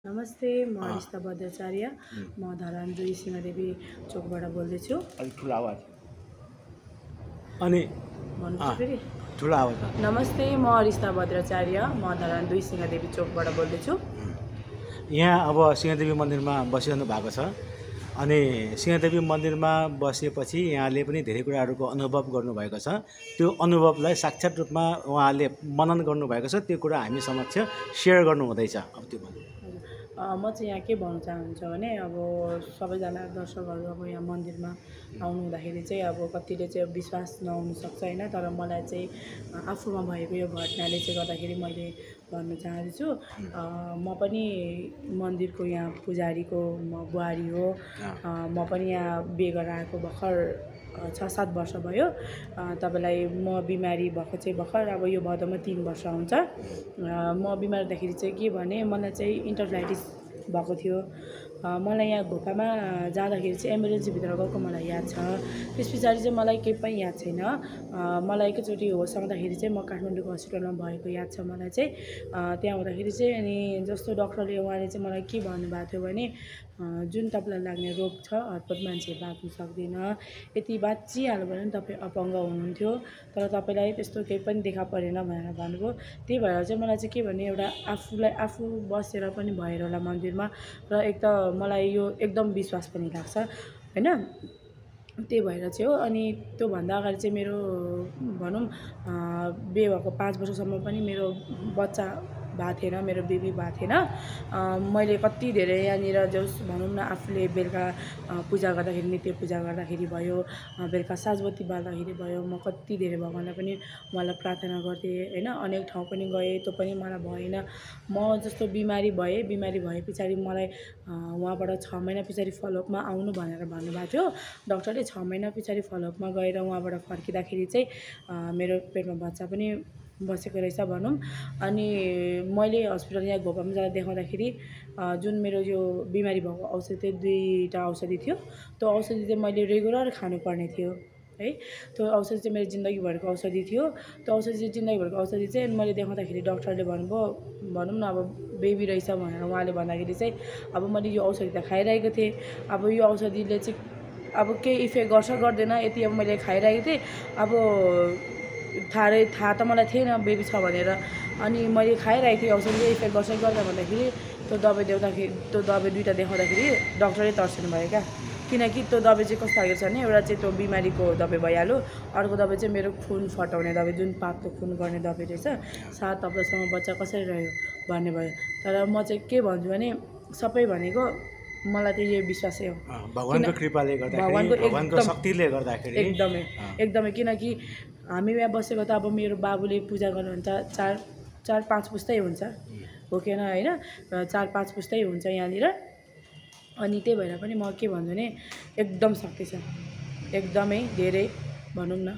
नमस्ते, म रिस्ता भद्राचार्य। म धरान 2 सिंहदेवी चोकबाट बोल्दैछु। अलिक ठुलो आवाज अनि भन्नुहोस् फेरि। ठुलो आवाज। नमस्ते, म रिस्ता भद्राचार्य। म धरान 2 सिंहदेवी चोकबाट बोल्दैछु। यहाँ अब सिंहदेवी मन्दिरमा बसिरहनु भएको छ अनि सिंहदेवी मन्दिरमा बसेपछि यहाँले पनि धेरै कुराहरूको अनुभव गर्नुभएको छ। त्यो अनुभवलाई साक्षात् रूपमा उहाँले मनन गर्नुभएको छ, त्यो कुरा हामी समक्ष सेयर गर्नुहुँदैछ। अब त्यो भन्नु। म चाहिँ यहाँ के भन्न चाहन्छु भने अब सबैजना दर्शकहरू अब यहाँ मन्दिरमा आउनु हुँदाखेरि चाहिँ अब कतिले चाहिँ विश्वास नहुनसक्छ होइन, तर मलाई चाहिँ आफूमा भएको यो घटनाले चाहिँ गर्दाखेरि मैले भन्न चाहन्छु। म पनि मन्दिरको यहाँ पुजारीको म बुहारी हो। म पनि यहाँ बिहे गरेर आएको भर्खर 6-7 वर्ष भयो। तपाईँलाई म बिमारी भएको चाहिँ भर्खर अब यो भदौमा 3 वर्ष हुन्छ। म बिमार हुँदाखेरि चाहिँ के भने मलाई चाहिँ इन्टरलाइटिस भएको थियो। मलाई यहाँ घोकामा जाँदाखेरि चाहिँ एम्बुलेन्सभित्र गएको मलाई याद छ। त्यस पछाडि चाहिँ मलाई केही पनि याद छैन। मलाई एकैचोटि होस आउँदाखेरि चाहिँ म काठमाडौँको हस्पिटलमा भएको याद छ मलाई चाहिँ। त्यहाँ हुँदाखेरि चाहिँ अनि जस्तो डक्टरले उहाँले चाहिँ मलाई के भन्नुभएको थियो भने जुन तपाईँलाई लाग्ने रोग छ हतपत मान्छे बाँच्नु सक्दैन, यति बाँचिहाल्यो भने तपाईँ अपाङ्ग हुनुहुन्थ्यो, तर तपाईँलाई त्यस्तो केही पनि देखा परेन भनेर भन्नुभयो। त्यही भएर चाहिँ मलाई चाहिँ के भने एउटा आफू बसेर पनि भएर होला मन्दिरमा र एक त मलाई यो एकदम विश्वास पनि लाग्छ होइन। त्यही भएर चाहिँ हो। अनि त्योभन्दा अगाडि चाहिँ मेरो भनौँ बिहे भएको 5 वर्षसम्म पनि मेरो बच्चा भएको थिएन, मेरो बेबी भएको थिएन। मैले कति धेरै यहाँनिर जस भनौँ न आफूले बेलुका पूजा गर्दाखेरि नित्य पूजा गर्दाखेरि भयो, बेलुका साँझबत्ती बाल्दाखेरि भयो, म कति धेरै भगवान्लाई पनि उहाँलाई प्रार्थना गर्थेँ होइन। अनेक ठाउँ पनि गएँ, त्यो पनि मलाई भएन। म जस्तो बिमारी भए पछाडि मलाई उहाँबाट 6 महिना पछाडि फलोअपमा आउनु भनेर भन्नुभएको थियो डक्टरले। 6 महिना पछाडि फलोअपमा गएर उहाँबाट फर्किँदाखेरि चाहिँ मेरो पेटमा बच्चा पनि बसेको रहेछ भनौँ। अनि मैले हस्पिटल यहाँ घोकामा जाँदा देखाउँदाखेरि जुन मेरो यो बिमारी भएको औषधि चाहिँ 2टा औषधि थियो। त्यो औषधि चाहिँ मैले रेगुलर खानुपर्ने थियो है। त्यो औषधि चाहिँ मेरो जिन्दगीभरको औषधि थियो। त्यो औषधि चाहिँ जिन्दगीभरको औषधि चाहिँ मैले देखाउँदाखेरि डक्टरले भन्नुभयो भनौँ न अब बेबी रहेछ भनेर उहाँले भन्दाखेरि चाहिँ अब मैले यो औषधि त खाइरहेको थिएँ। अब यो औषधिले चाहिँ अब केही इफेक्ट गर्छ गर्दैन यति अब मैले खाइरहेको थिएँ। अब थाहा त मलाई थिएन बेबी छ भनेर। अनि मैले खाइरहेको थिएँ औषधिले इफेक्ट गर्छ गर्दैन भन्दाखेरि त्यो दबाई देखाउँदाखेरि त्यो दबाई 2टा देखाउँदाखेरि डक्टरै तर्सिनु भयो क्या। किनकि त्यो दबाई चाहिँ कस्तो खालको छ भने एउटा चाहिँ त्यो बिमारीको दबाई भइहाल्यो, अर्को दबाई चाहिँ मेरो खुन फटाउने दबाई जुन पापको खुन गर्ने दबाई रहेछ। 7 हप्तासम्म बच्चा कसरी रह्यो भन्ने भयो। तर म चाहिँ के भन्छु भने सबै भनेको मलाई त यो विश्वासै हो भगवानको कृपाले गर्दाखेरि, भगवानको शक्तिले गर्दाखेरि एकदमै। किनकि हामी यहाँ बसेको त अब मेरो बाबुले पूजा गर्नुहुन्छ 4-5 पुस्तै हुन्छ हो कि होइन। 4-5 पुस्तै हुन्छ यहाँनिर। अनि त्यही भएर पनि म के भन्छु भने एकदम शक्ति छ, एकदमै धेरै भनौँ न।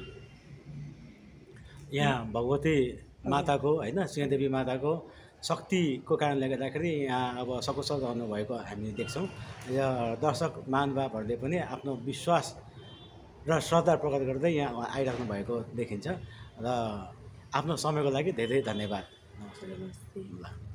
यहाँ भगवती माताको होइन सिंहदेवी माताको शक्तिको कारणले गर्दाखेरि यहाँ अब सकुशल रहनुभएको हामी देख्छौँ। र दर्शक महानुभावहरूले पनि आफ्नो विश्वास र श्रद्धा प्रकट गर्दै यहाँ आइराख्नु भएको देखिन्छ। र आफ्नो समयको लागि धेरै धन्यवाद। नमस्ते। ल।